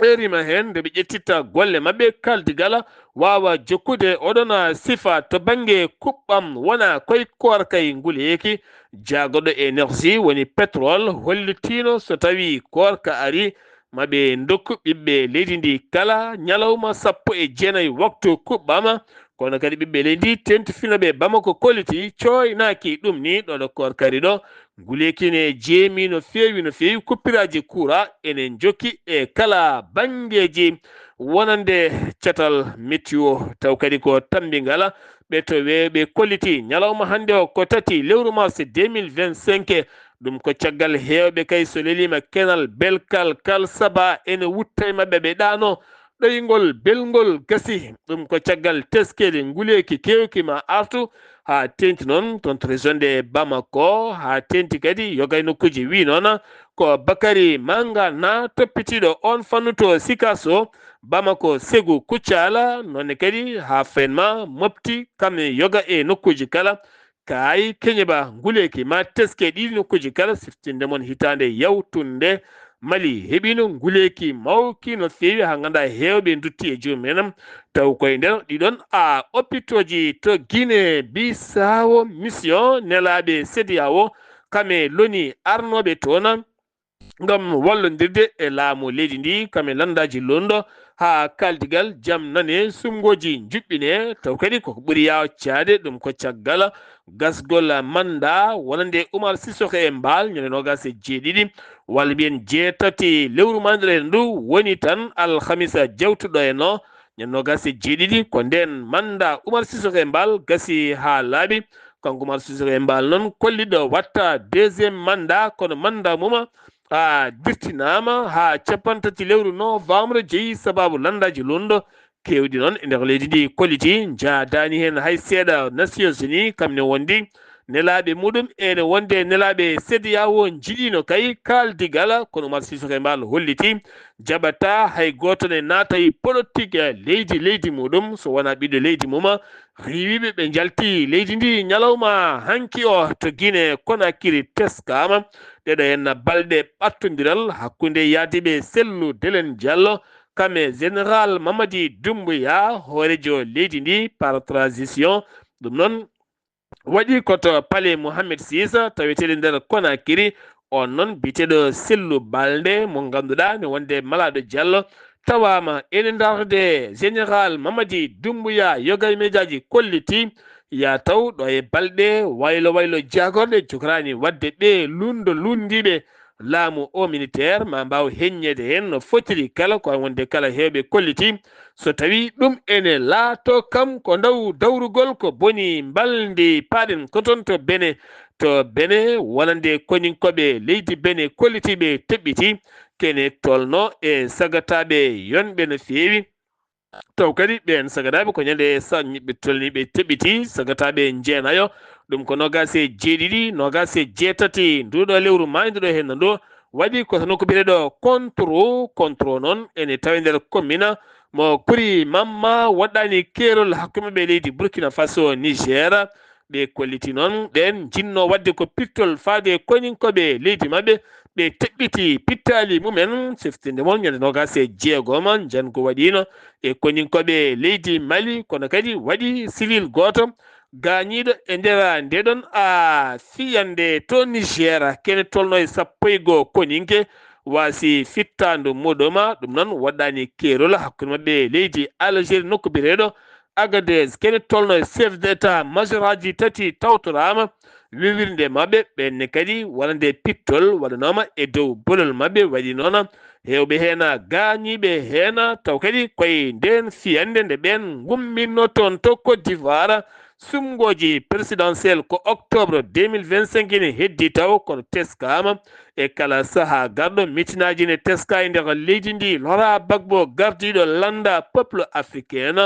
ɓe rima heen nde ɓe ƴettitta golle maɓɓe. Kaldigala waawa jokkude oɗon sifa to bannge kuɓɓam wona koye koorka e nguleeki. Jaagoɗo énergie woni pétrole hollitiino so tawi koorka ari, ma ɓe ndokku ɓiɓɓe leydi ndi kala ñalawma sappo e jeenayi waktu kuɓɓama. Kono kadi ɓiɓɓe leydi tentufinooɓe Bamako kolliti cooynaaki ɗum ni ɗo ɗo koorka ari ɗo. Nguleeki ne jeemi no feewi, no feewi. Kuppiraaji kuura ene njokki e kala banngeeji wonande catal météo. Taw kadi ko tammbingal ɓe to we-, ɓe kolliti ñalawma hannde o ko tati lewru mars deux mille vingt-cinq. Ɗum ko caggal heewɓe kay so leliima kenal belkal kal saba ene wutta e maɓɓe ɓe ɗaano. Ɗoyngol belngol gasi, ɗum ko caggal teskeede nguleeki keewki ma artu, haa teeŋti noon toon to région de Bamako, haa teeŋti kadi yoga e nokkuuji wii noon ko Bakary Mangana toppitiiɗo oon fannu to Sikasso, Bamako, Ségou, Koutiala, noon ne kadi haa Faidherbe, Mopti, kam e yoga e nokkuuji kala. Kaay Keñeba nguleeki ma teske ɗiɗi nokkuuji kala, siftinde mon hitaande yawtunde. Mali heɓiino nguleeki mawki no feewi, haa nganndaa heewɓe ndutti e joomum en. Taw koye nder ɗiɗon a opitooji to Guinée Bissau, mission nelaaɓe CEDEAO, kame loni arnooɓe toon ngam wallondirde e laamu leydi ndi, kam e lanndaaji lundo, haa kaaldigal jam nane, suɓngooji njuɓɓine. Taw kadi koko ɓuri yaacaade ɗum ko caggal gasgol mannda wonande Umar Sissoco Embaló ñande noogaas e jeeɗiɗi, walla mbiyen jeetati lewru maayduɗo heen ndu, woni tan alhamisa jawtuɗo en o, ñande noogaas e jeeɗiɗi. Ko ndeen mannda Umar Sissoco Embaló gasi haa laaɓi. Kanko Umar Sissoco Embaló noon kolliɗo watta deuxième mannda, kono mannda mum a dirtinaama haa capanɗe tati lewru novembre, jeyi sababu lanndaaji lundo keewɗi noon e nder leydi ndi kolliti, njaadaani heen hay seeɗa Nations Unies, kam ne wondi nelaaɓe muɗum ene wonde nelaaɓe CEDEAO njiɗiino kay kaaldigal, kono Umar Sissoco Embaló holliti jaɓata hay gooto ne naata e politique leydi leydi muɗum so wonaa ɓiɗɗo leydi mum. Riiwiiɓe ɓe njalti leydi ndi ñalawma hanki o to Guinée Conakry teskaama. Ɗeɗo henna balɗe ɓattondiral hakkunde yaadiiɓe Cellou Dalein Diallo, kam e Général Mamadi Doumbouya, hooreejo leydi ndi par transition. Ɗum noon waɗi ko to palais Mohamed six taweteeɗo nder Conakry. On noon biyeteeɗo Cellou Baldé mo ngannduɗaa ne wonde malaaɗo Diallo tawaama ene darde Général Mamadi Doumbouya. Yoga e mejaaji kolliti ya taw ɗo e balɗe waylo waylo jaagorɗe jogoraani waɗde ɓe lundo lundiiɓe laamu o militaire ma mbaaw heññeede heen no fotiri kala, ko wonde kala heewɓe kolliti so tawi ɗum ene laato kam ko ndaw dawrugol ko boni mbalndi paaɗen ko toon to Bene. To Bene wonande koninkooɓe leydi Bene kollitiiɓe teɓɓiti kene tolno e sagataaɓe yonɓe no feewi. Taw kadi ɓeen sagataaɓe ko ñande sa-, ɓe tolni ɓe teɓɓiti sagataaɓe jeenayo. Ɗum ko noogaas e jeeɗiɗi, noogaas e jeetati nduɗo lewru maayduɗo heen ndu waɗi ko tan ko biyeteeɗo Kontro. Kontro noon ene tawi nder commune mo Kuri Mamma, waɗɗaani keerol hakkunde maɓɓe leydi Burkina Faso, Niger. Ɓe kolliti noon ɓeen njinnoo waɗde ko pittol faade e koninkooɓe leydi maɓɓe. Ɓe teɓɓiti pittaali mumen, siftinde mon ñande noogaas e jeegom, njangu waɗiino e koninkooɓe leydi Mali, kono kadi waɗi civil gooto gaañiiɗo e nder ndeɗon a fiyande to Niger. Kene tolno e sappo e goo koninke waasi fittaandu muɗum, ɗum noon waɗɗaani keerol hakkunde maɓɓe leydi Algérie, nokku biyeteeɗo Agadez. Kene tolno e chef d'état majoraaji tati tawtoraama wiwirnde maɓɓe, ɓenne kadi wonande pittol waɗanooma e dow bolol maɓɓe, waɗi noon heewɓe heen gaañiiɓe heen, taw kadi koye ndeen fiyannde nde ɓeen ngumminnoo toon to Côte d'Ivoire, suɓngooji présidentielle ko octobre deux mille vingt-cinq ene heddii taw, kono teskaama e kala sahaa garɗo mitinaaji ne teskaa e nder leydi ndi. Laurent Gbagbo gardiiɗo lannda peuple africain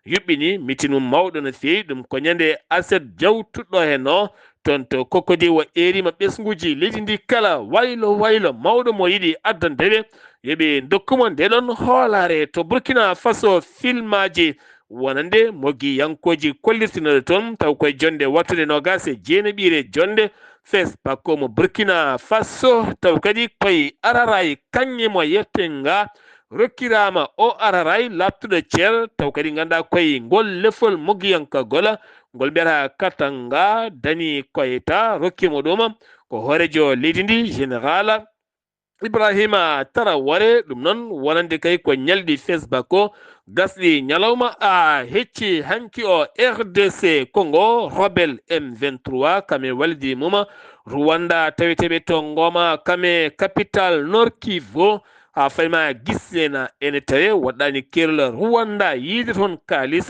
yuɓɓini mitin mum mawɗo no feewi, ɗum ko ñande aset jawtuɗo heen o, toon to Cocody o eeriima ɓesnguuji leydi ndi kala waylo waylo mawɗo mo yiɗi addande ɓe, yo ɓe ndokku mo nde ɗon hoolaare. To Burkina Faso, filmaaji wonande mogiyankooji kollirtinooɗo toon, taw koye jonnde wattude noogaas e jeenaɓiire jonnde, FESPACO mo Burkina Faso, taw kadi koye Araray kaŋŋe mo yettenga rokkiraama o Araray laaɓtuɗo ceer, taw kadi ngannduɗaa koye ngol lefol mogiyankagol ngol mbiyata Katanga, Dani Koyta rokkiima ɗum ko hooreejo leydi ndi, Général Ibrahima Tarawore. Ɗum noon wonande kay ko ñalɗi FESPACO gasɗi ñalawma a hecci hanki o R D C Congo, rebelle M vingt-trois kame walidi mum Rwanda taweteɓe to Goma kame capital Nord Kivu, ha fayma Gisena ene tawe, waɗɗani keerol Rwanda yiide toon kaalis.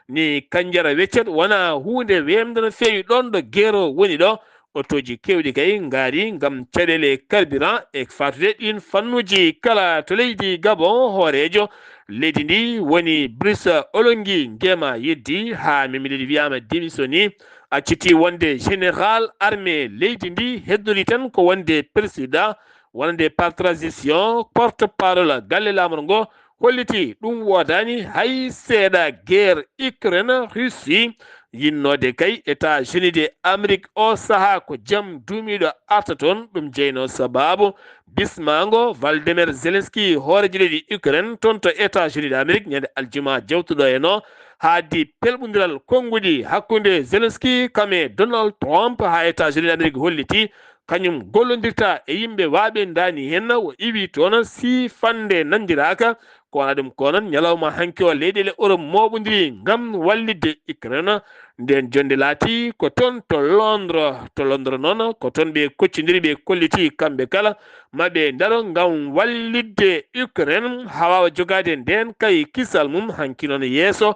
Ni kanjara weccet wona huunde weemde no feewi ɗoon ɗo geero woni ɗo. Otooji keewɗi kay ngaari ngam caɗeele carburant e faatude ɗiin fannuuji kala. To leydi Gabon, hooreejo leydi ndi woni Brice Oligui Nguema yeddi haa memiledi wiyaama démissionné, acciti wonde général armée leydi ndi, hednori tan ko wonde président wonande par transition, porte-parole galle laamorgo, holliti ɗum woodaani hay seeɗa. Guerre Ukraine, Russie, yinnoode kay États-Unis de Amérique o sahaa ko jam duumiiɗo arta toon. Ɗum jeyno sabaabu bismaango Volodymyr Zelensky, hooreejo leydi Ukraine, toon to États-Unis de Amérique ñande aljuma jawtuɗo en o. Haadi pelɓondiral konnguɗi hakkunde Zelensky kame Donald Trump haa États-Unis de Amérique holliti kañum gollondirta e yimɓe waaɓe ndaani heen, o iwi toon siifannde nanndiraaka. Ko wona ɗum ko noon, ñalawma hanki o leyɗeele Europe mooɓondiri ngam wallitde Ukraine. Ndeen jonnde laati ko toon to Londres. To Londres noon, ko toon ɓe koccondiri, ɓe kolliti kamɓe kala ma ɓe ndaro ngam wallitde Ukraine haa waawa jogaade ndeen kay kisal mum. Hanki noon yeeso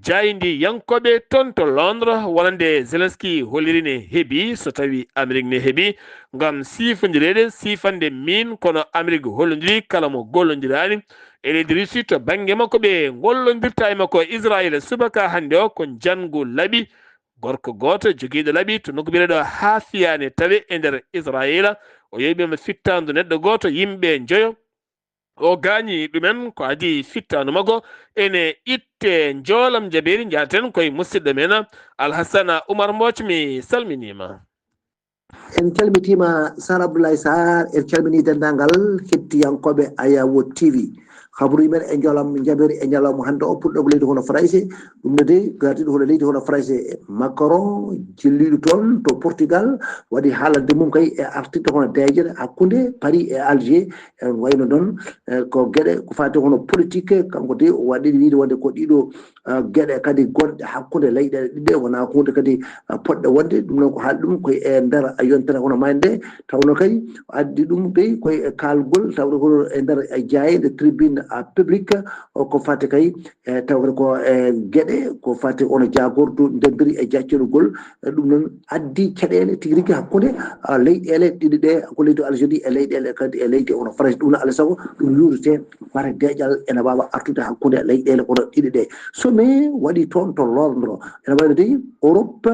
jaayndiyankooɓe toon to Londres wonande Zelensky holliri ne heɓi, so tawi Amérique ne heɓi, ngam siifondireede siifande miin, kono Amérique hollondiri kala mo gollondiraani e leydi Russie to bannge makko. Ɓe ngollondirta e makko Israël subaka hannde o ko njanngu laɓi, gorko gooto jogiiɗo laɓi to nokku biyeteeɗo Hafiya ne tawe e nder Israël. O yeeɓiima fittaandu neɗɗo gooto, yimɓe njoyo. O gaañi ɗumen ko adii fittaandu makko. Ene itte njoolam jabeeri, njaaten koye musidɗo men Alhassana Oumar Mbooc, mi salminiima. En calmitiima Sar Abdoulaye Sarr, en calminii denndaangal hettiyankooɓe Ayawo T V. Habruuji men e njoolam jabeeri e ñalawma hannde o puɗɗo ko leydi hono Farayse. Ɗum ne dey gardiiɗo hono leydi hono Farayse Macron jilliiɗo toon to Portugal waɗi haalande mum kay e artirde hono deeƴere hakkunde Paris e Alger. En wayno noon, eh, ko geɗe ko faati hono politique, kanko dey o waɗi wiide wonde ko ɗiɗo, eh, geɗe kadi gonɗe hakkunde leyɗeele ɗiɗe wonaa huunde kadi, eh, poɗɗe wonde. Ɗum noon ko haali ɗum koye e nder yontere hono maa nde, tawno kay o addi ɗum dey koye e kaalgol, tawde ko e nder e jaayeende tribune, ah, publique, o ko faati kay, eh, tawde ko, eh, geɗe ko faati hono jaagordu ndemri e jaccorgol. Eh, ɗum noon addi caɗeele tigi rigi hakkunde, ah, leyɗeele ɗiɗi ɗe, ko leydi Algérie e leyɗeele kadi e leydi hono Farayse. Ɗum noon alaa sago ɗum yuurete, wata deeƴal ene waawa artude hakkunde leyɗeele hono ɗiɗi ɗe. Sommet waɗi toon to Londres. Ene wayno dey Europe,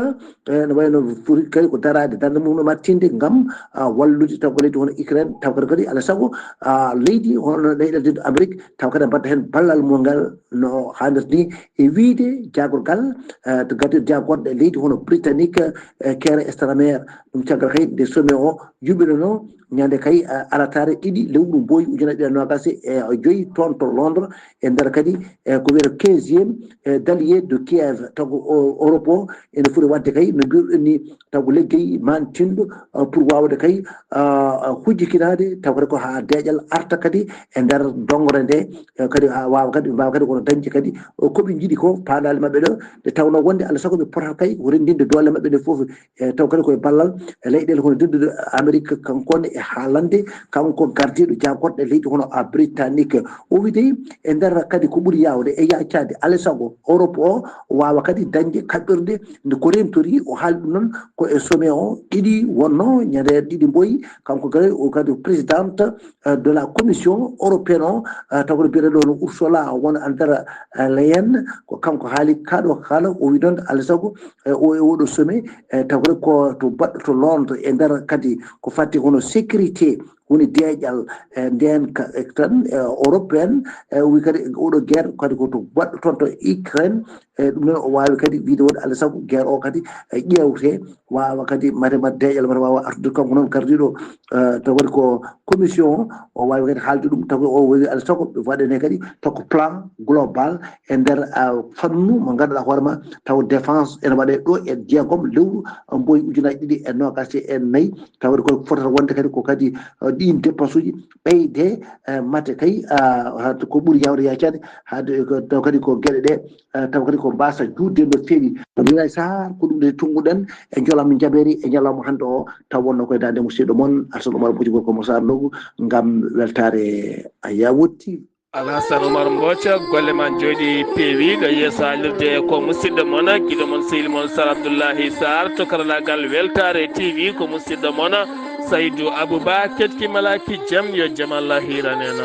eh, ene wayno foti kadi ko daraade darnde mum no mattinde ngam, ah, wallude taw ko leydi hono Ukraine, taw kadi kadi alaa sago, ah, leydi hono leyɗeele Amérique, taw kadi mbaɗa heen ballal mum ngal no haanirta ni, e wiyde jaagorgal, eh, to gati jaagorɗe leydi hono Britannique, eh, Keir Starmer. Ɗum caggal kay nde sommet o yuɓɓinanoo ñande kay, eh, alataare ɗiɗi lewru mboyi ujunaaji ɗiɗi e noogaas e joyi toon to Londres, e nder kadi, eh, ko wiyata quinzième, eh, d'alliés de Kiev. Taw ko o, Europe o ene foti waɗde kay no mbiruɗen ni, taw ko liggey maantinɗo, eh, pour waawde kay, ah, hujjikinaade, taw kadi ko haa deeƴal arta kadi e nder doŋre nde, e kadi ha waawa kadi ɓe mbaawa kadi kono dañde kadi ko ɓe njiɗi ko paandaale maɓɓe ɗo, nde tawnoo wonde Alla sago ɓe potata kay ko renndinde doole maɓɓe ɗe fof, e taw kadi koye ballal e leyɗeele hono dendude Amérique, kanko ne e haalande, kanko gardiiɗo jaakorɗe leydi hono a Britannique. O wi dey e nder kadi ko ɓuri yaawde e yaacaade Alla sago Europe o waawa kadi dañde kaɓirɗe nde ko rentori. O haali ɗum noon ko e sommet o ɗiɗi wonno ñande ɗiɗi mboyi, kanko kadi o kadi présidente de la commission européenne o, taw ko biyeteɗo no Ursula von der Leyen, ko kanko haali kaɗo kala o wi ɗon Alla sago e o e oɗo sommet, e taw ko to baɗɗo to Londres e nder kadi ko fatti kono sécurité woni deeƴal e ndeen tan européenne, e o wi kadi oɗo guerre kadi ko to baɗɗo toon to Ukraine. E ɗum noon o waawi kadi wiide wonde Alla sago guerre o kadi e ƴeewte waawa kadi mate mate deeƴal mate waawa artude. Kanko noon gardiiɗo taw waɗi ko commission o, o waawi kadi haalde ɗum taw o wawi Alla sago ɓe waɗane kadi taw ko plan global e nder fannu mo ngannduɗaa hoore ma taw défense ene waɗe ɗo e jeegom lewru mboyi ujunaaji ɗiɗi e noogaas e nayi. Taw waɗi ko fotata wonde kadi ko kadi ɗin dépense uji ɓeyde mate kay ko ɓuri yawde yaacaade haade taw kadi ko geɗe ɗe taw kadi ko mbasa juutde no feewi. Abdoulaye Sarr ko ɗum de tunnguɗen e jolam jabeeri e ñalawma hannde o taw wonno koye daande musidɗo mon Alsan Oumar Bocci gorko mo Sarr Ndogu ngam weltaare a yawti. Alhasan Oumar Mboca, golle ma jooɗi peewi ɗo yeeso haalirde ko musidɗo mon giɗo mon sehil mon Sar Abdoullahi Sarr to karalagal weltaare T V ko musidɗo mon Saydou Abouba keɗki malaki jam yo jam Allah hiran en.